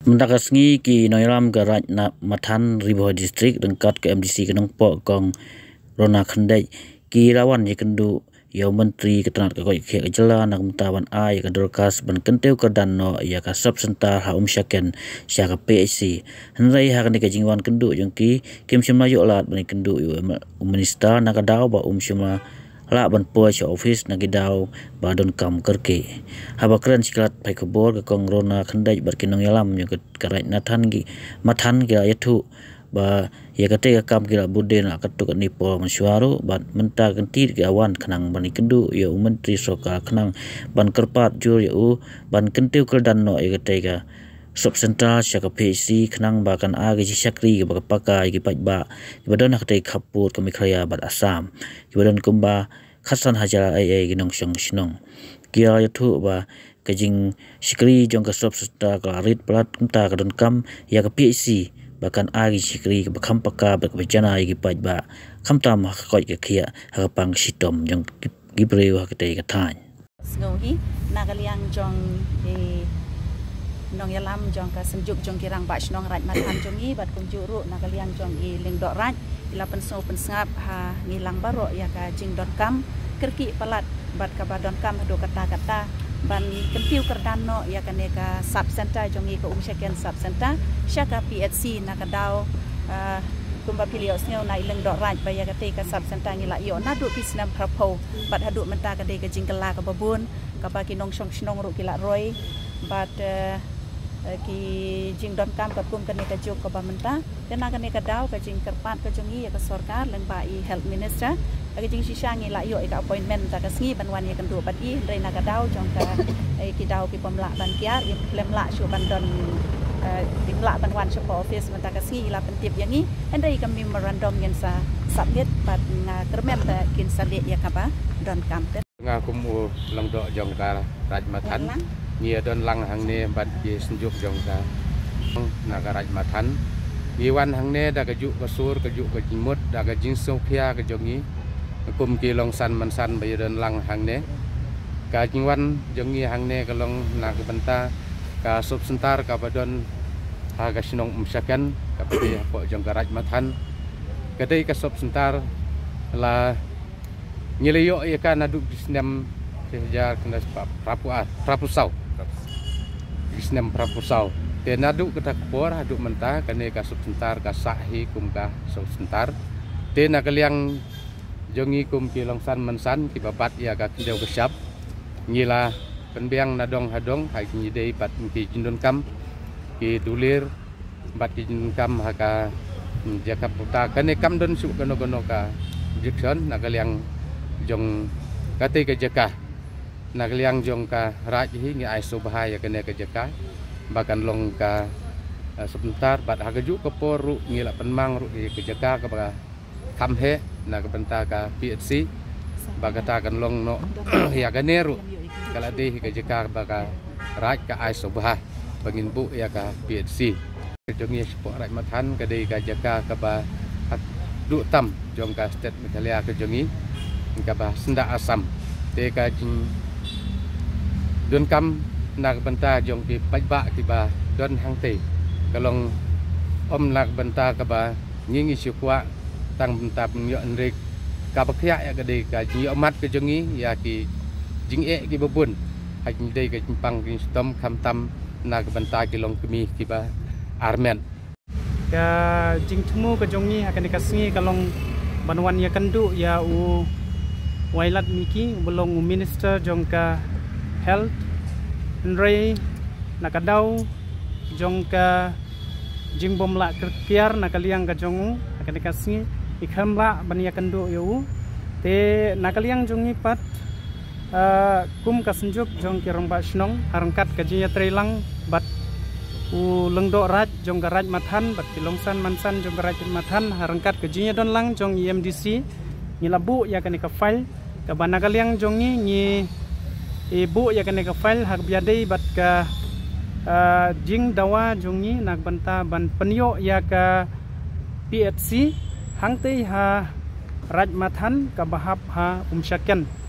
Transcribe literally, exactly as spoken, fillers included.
Mynta ka sngi ki nongïalam ka Raid Mathan Ri Bhoi District ryngkat ka M D C ka Nongpoh Kong Rona Khyndait ki la wan ïakynduh ïa u Myntri ka tnat ka koit ka khiah ka jylla na ka bynta ban ai ïa ka dorkhas ban kyntiew kyrdan noh ïa ka sub center ha Umshaken sha ka P H C. Hynrei ha kane ka jingwan kynduh jong ki kim shym la ïoh lad ban ïakynduh ïa u minister na ka daw ba um shym la lah ban poi sha office na ki daw ba donkam kyrkieh. Haba kren sha ki lad pathai khubor ka Kong Rona Khyndait bad ki nongïalam jong ka Raid Mathan ki la ïathuh ba ïa katei ka kam ki la bud dien la katto katne por mynshuwa ruh bad mynta ka kynti ki la wan khnang ban ïakynduh ïa u Myntri Sorkar khnang ban kyrpad jur ïa u ban kyntiew kyrdan noh ïa katei ka sub center sha ka P H C khnang ba kan ai ka jingshakri kaba paka ïa ki paidbah kiba don ha katei ka khappud ka Meghalaya bad Assam kiba don kumba khatsan hajar eiei ki nongshong shnong. Ki la ïathuh ba ka jingshakri jong ka sub center ka la rit palat kumta ka donkam ïa ka P H C ba kan ai ka jingshakri kaba kham paka bad kaba janai ïa ki paidbah khamtam ha ka koit ka khiah ha ka pang ka shitom jong ki briew ha katei ka thaiñ. Sngew hi na ka liang jong i nongïalam jong ka Synjuk jong ki Rangbah Shnong Raid Mathan jong i bad kumjuh ruh na ka liang jong i Lyngdoh Raid i la pynsngew pynsngap ha ngi lang baroh ïa ka jingdonkam kyrkieh palat bad kaba donkam haduh katta katta ban kyntiew kyrdan noh ïa kane ka sub center jong i ka Umshaken sub center sha ka P H C na ka daw kumba phi la ïohsngew na i Lyngdoh Raid ba ïa katei ka sub center ngi la ïoh naduh ki snem phraphew bad haduh mynta ka dei ka jingkylla kaba bun kaba ki nongshong shnong ruh ki la roi bad ki jingdonkam katkum kane ka juk kaba mynta. Te na kane ka daw ka jingkyrpad ka jong i ïa ka sorkar lyngba i health minister ha ka jingshisha ngi la ïoh ïa ka appointment mynta ka sngi ban wan ïakynduh bad i hynrei na ka daw jong ka ki daw ki bym lah ban kiar i khlem lah shuh ban don i lah ban wan shuh ka office mynta ka sngi i la pyntip ïa ngi hynrei ka memorandum ngin sa submit bad nga kyrmen ba kin sa leh ïa kaba donkam. Nga kum u Lyngdoh jong ka Raid Mathan ngi ïa don lang hangne bad ki Synjuk jong ka na ka Raid Mathan. Ngi wan hangne da ka juh ka sur ka juh ka jingmut da ka jingsngewkhia ka jong ngi kum ki longsan mansan ba ïa don lang hangne. Ka jingwan jong ngi hangne ka long na ka bynta ka sub center kaba don ha ka shnong Umshaken kaba dei hapoh jong ka Raid Mathan. Ka dei ka sub center la ngi la ïoh ïa ka naduh ki snem shi hajar khyndai spah phraphew ar phraphew saw. Ki snem phraphew saw te naduh kata ka por haduh mynta kane ka sub center ka sah hi kum ka sub center. Te na ka liang jong ngi kum ki longsan mansan kiba bat ïa ka khyndew ka shap ngi la pynbiang na dong ha dong ha ki ngi dei bad ki jingdonkam ki dulir bad ki jingdonkam ha ka jaka puta kane kam don shuh kano kano ka objection na ka liang jong katei ka jaka na ka liang jong ka Raid hi ngi ai sngewbha ïa kane ka jaka ba kan long ka sub center bad ha ka juh ka por ruh ngi la pynmang ruh ïa ka jaka kaba kham heh na ka bynta ka P H C ba kata kan long noh ïa kane ruh ka la dei hi ka jaka ba ka Raid ka ai sngewbha ba ngin buh ïa ka P H C. Ka jong ngi shapoh Raid Mathan ka dei ka jaka kaba haduh tam jong ka state Meghalaya ka jong ngi kaba syndah Assam. Te ka jingdonkam na ka bynta jong ki paidbah kiba don hangtei ka long ym na ka bynta kaba ngi ngi shu kwah tang bynta pynïoh hynrei kaba khiah ïa ka dei ka jingïohmat ka jong ngi ïa ki jingeh kiba bun ha jingdei ka jingpang ka jingshitom khamtam na ka bynta ki longkmie kiba armet. Ka jingthmu ka jong ngi ha kane ka sngi ka long ban wan ïakynduh ïa u Wailadmiki uba long u minister jong ka health hynrei na ka daw jong ka jingbymlah kiar na ka liang ka jong u ha kane ka sngi i khlem lah ban ïakynduh ïa u. Te na ka liang jong ngi pat kum ka Synjuk jong ki Rangbah Shnong ha ryngkat ka jingïatreilang bad u Lyngdoh Raid jong ka Raid Mathan bad ki longsan mansan jong ka Raid Mathan ha ryngkat ka jingïadonlang jong i M D C ngi la buh ïa kane ka file kaba na ka liang jong ngi ngi i buh ïa kane ka file ha kaba ïadei bad ka jingdawa jong ngi na ka bynta ban pynïoh ïa ka P H C hangtei ha Raid Mathan kaba hap ha Umshaken.